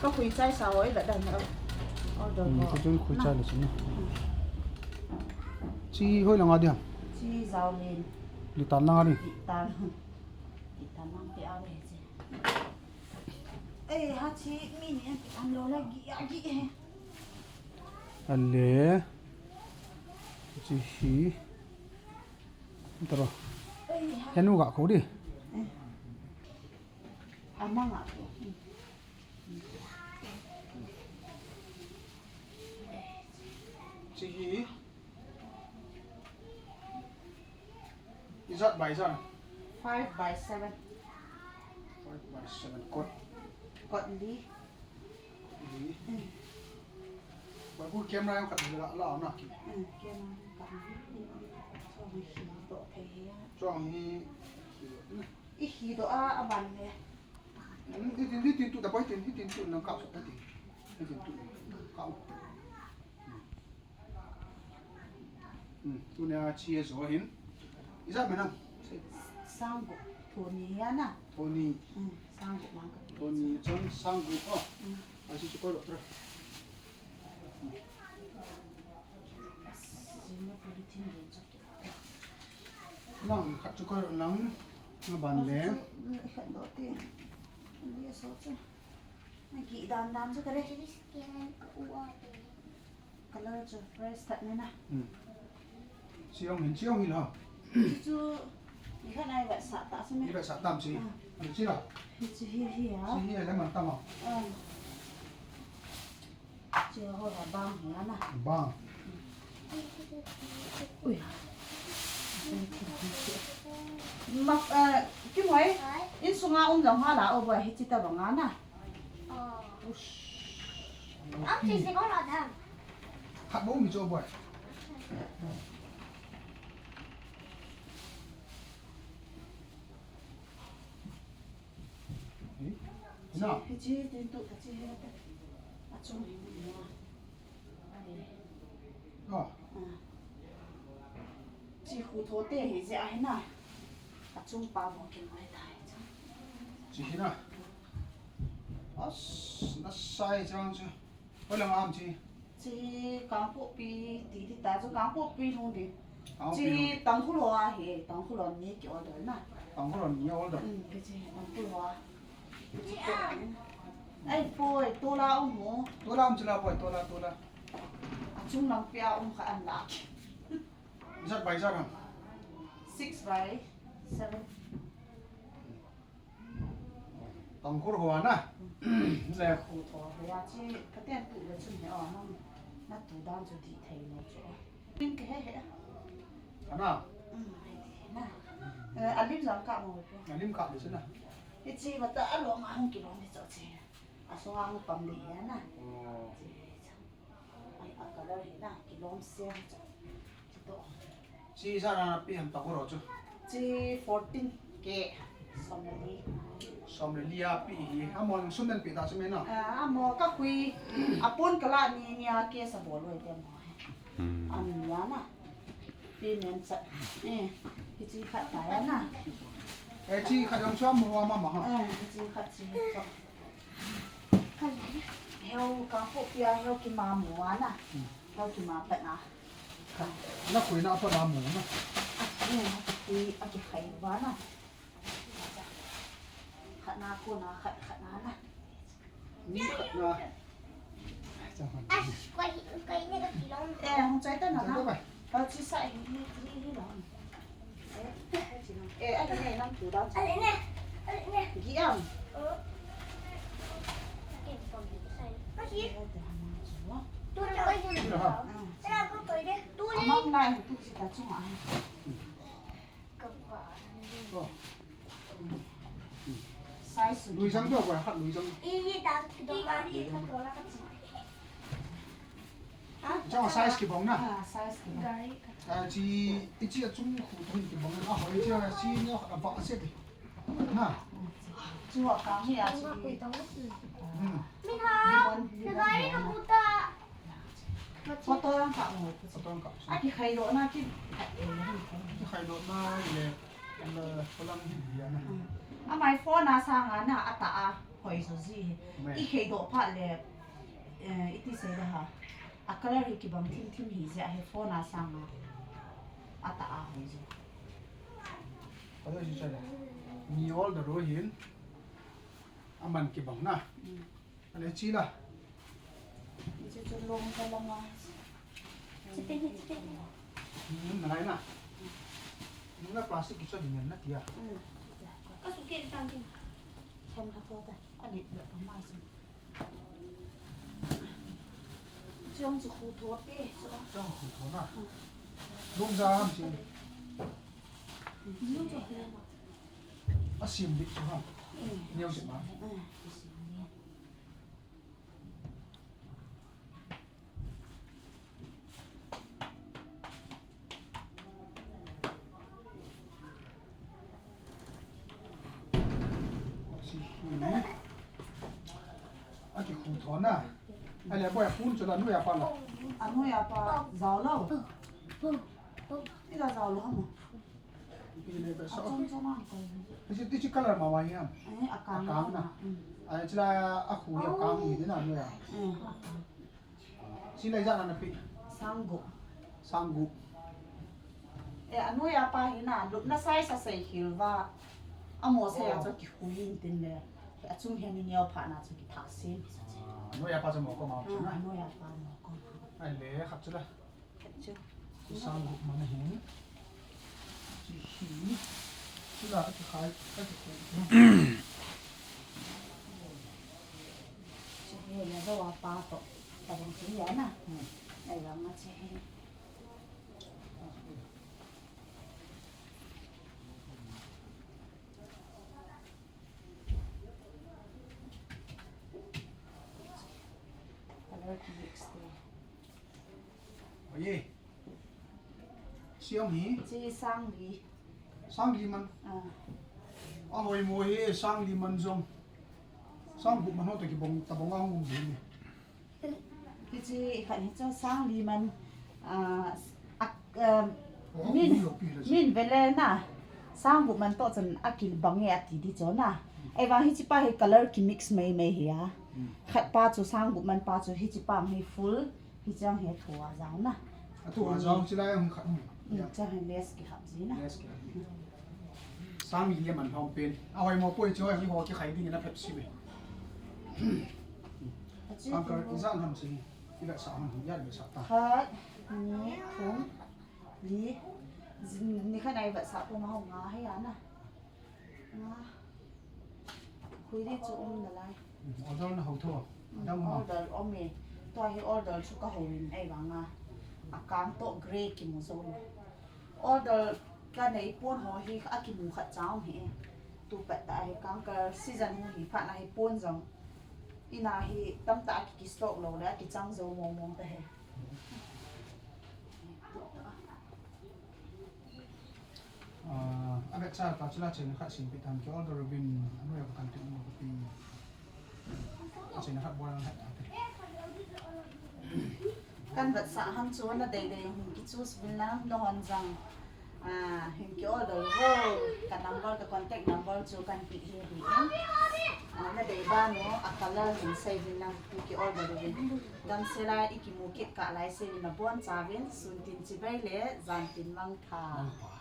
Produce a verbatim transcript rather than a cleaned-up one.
Ka khui chai sa hoi la dan. Order Hmm, ko. Ka chun khui chai la chun. Chi hoi la nga dia. Chi zau len. Li tan la nga ni. Li tan. Li tan lang pi a ve chi. Eh, ha chi mi ni an lo la gi a gi he. Ale. Chi hi. Taro. Eh, ha. Henu ga ko di. Eh. Amang a ko. Chi hi. Ijat by ijat? Five by seven. Five by seven. Kot? Kot li. Li. Hmm. Ba ku camera yang kat la la na ki. Hmm, camera kat li. Chuang hi to thei hi ya. Chuang hi. I hi to a, a ban le. Hmm, i tin, i tin tu da pai tin, i tin tu nang kap sa pai tin. I tin tu nang kap. Hmm, tunia chi a zo hin. Ijat me nang? Sanggup. Tony ya na. Tony. Hmm, sanggup mang ka. Tony chang sanggup o. Hmm. Asi chu koi lo tra. Zima polythene din chu. Nang khat chu koi lo nang. Na ban le. Khat lo ti. Ni so chu. Na ki dan dan chu ka le. Ka u a te. Color chu fresh that ne na. Hmm. Chiong hin, chiong hin ha. Chu chu, i khan ai va sa ta su me. I va sa tam si. Ah. Ani chi la. Hi chu hi hi ya. Chi hi le man tam a. Ah. Chi ho la bang hi na. Bang. Ui. Ma, eh, ki moi. In sunga um jong ha la o boi hi chi ta bang a na. Ang sisi ko lo dam. Khat bou mi chu boi. Eh? Na. Hichi tin tu ta chi he ta. A chung hi ni na. Ah. Ah. Chi khu tho te hi jeh a hi na. A chung pa mo kin mai ta hi chu. Chi hi na. As, na sai chang chu. Hoi lang am chi. Chi Kangpokpi ti ti ta chu Kangpokpi lhung di. Kangpokpi lhung. Chi Tangkhul ho a hi, Tangkhul ho ni ki order na. Tangkhul ho ni order. Um, ki chi Tangkhul ho a. Ai, poi, tola um mo. Tola um chila poi, tola, tola. A chung lang pia um kha an lak. Ijat by ijat ham? Six by seven. Tangkhul ho a na. Le. Khu tho ho a chi, ka ten tu le chun he o, nang na tu dan chu di thei lo chu. Tin ke he he. Ana. Um, he di na. Eh, a lim jang ka mo ko. A lim ka di chu na. Hichi mata a lo ma hung ki lo ni chu chi. A sunga hung pam di he na. Oh. Ai, a color hi na, kilom se hi chu. Chu to. Chi ijat a na pi ham Tangkhul ho chu? Chi fourteen K, som le li. Som le li a pi hi, amaho sum den pi ta chu me na? Ah, amaho ka khui, a pon ka la ni ni a ke sa bol loi te mo he. Hmm. An ya na. Pi men sa. Eh, hi chi khat ta ya na. Eh, chi khat jong chu amaho a mama ha. Eh, hi chi khat chi to. Heo Kangpokpi a, heo kima mu a na. Hmm. Heo kima pat na. Na khui na pat na mu na. A, a kikhui, a kikhai va na. Khat na ko na, khat, khat na na. Ni khat na. Ai, chang han. Ai, koi, koi ni ka kilong. Eh, hung chai ta na na. Chai ta bai. Ka chi sa hi, hi, hi, hi lo. Eh, a hi ne, nang tu dan. A hi ne, a hi ne. Gi am. Tu na koi ni. Tu na koi ni. Amang lai tu si ta chung a. Oh. Size. Lui jang to ba, hat lui jang. I, i ta, i ka, i ka to la ka chi. Chang size kibang na. Ah, size kibang. Ah, chi, i chi a chung khu thon kibang na, hoi chi a chi ni a va se de. Na. Chu a ka hi a chi. Hmm. Min ha. Ribbon, ribbon. Photo lang ka mo. Photo lang ka. A kikhai lo na ki. Kikhai lo na le. Amai phone a sanga na ata a hoi jo ji. Mai. I khei doh phat le, eh, iti sei da ha. A color hi kibang thim thim hi jeh a hi phone a sanga ata a hoi jo. Ado si chale. Ni order ro hin. Aman kibang na. Mm. Ale chi la. Chi chu long ka long a. Chi te ni, chi te ni. Hmm, na lai na. Hmm, na plastic ki chu ding na tia. Hmm. Ka su ke tang ki. Chem ka to ta. Ani le ka mai su. Chiong chu khu tho te chu. Chiong khu tho na. Hmm. Lung ja ham chi. Lung ja ham. A sim dik chu ham. Hmm. Neo chi ma. Hmm. A kikhu tho na. A le boy a phun chu la nu ya pa la. A nu ya pa zau lo. Ila zau lo ham. Pi le ka so. Achom chom a ko. Hiche, hiche color ma wa hiam. Eh, akang. Akang na. Mm. Ai chila akhu ya kang ni na nu ya. Mm. Chila ja na na pi. Sang gup. Sang gup. Eh, anu ya pa hi na, lupna sai sa sei khil va. Amo sai a chu kikhui in tin le. Achung hian ni neo pha na chu kitha sim. Ah, anu ya pa chu mo ko ma chu na. Ah, anu ya pa mo ko. Ai le khat chu la. Chu. Sang gup man ahin. Chu hi. Chu la ka khai, ka khai. Chu hi la do wa pa to. Ta bang chu ya na. Hmm. Ai la ma chu hi. Color ki mix te. Oye. Siam hi? Chi sang li. Sang li man. Ah. A hoi mo hi sang li man jong. Sang gup man ho to kibang, tabang a hung um ni. Hichi khat hi chu sang li man, ah, a, ah, min, min vele na. Sang gup man to chun a kibang e ati di chu na. Ei vang hichi pa hi color ki mix mai mai hi a. Hmm. Khat pa chu sang gup man pa chu hichi pa hi full. Hichang hi a thu a jao na. A thu a jao, chi lai a hung khat hung. Mm, chang hi lace kihap ji na. Lace kihap ji. Sang li le man hom pen. A hoi mo poi chu, hi ho kikhai ding na Pepsi me. Kangkal, i jan ham chi. I vetsah ham, i vetsah ta. Khat, ni, thum, li. Ni khat a i vetsah puma ho nga hi a na. Nga. Khui di chu um nalai. Order na ho tho. Mm, order um e. Tua hi order chu ka ho in ei vang a. A kang to grey kimu zo lo. Order ka nei pon ho hi a kimu khat cha um hi. Tu pet ta hi kangkal season ho hi phat na hi pon jong. Ina hi tamtah a ki, ki stock lo le a kichang zo mong mong ta hi. Ah, a vetsah ta chu la cheina khat sim pi tan ki order uvin, a noi a contact number pi. A cheina khat bol ang khat ta te. Kan vetsah ham chu na dei dei hung ki choose uvin lang, na hon jang. Ah, hung ki order uvin. Ka number, ka contact number chu kan pi hi hi. Ah, na dei ban u, a color hung sei uvin lang, hung ki order uvin. Damsel a i kimu kit kah lai seh in na bon chauvin, sun tin chibai le, jan tin mangpha. Mangpha.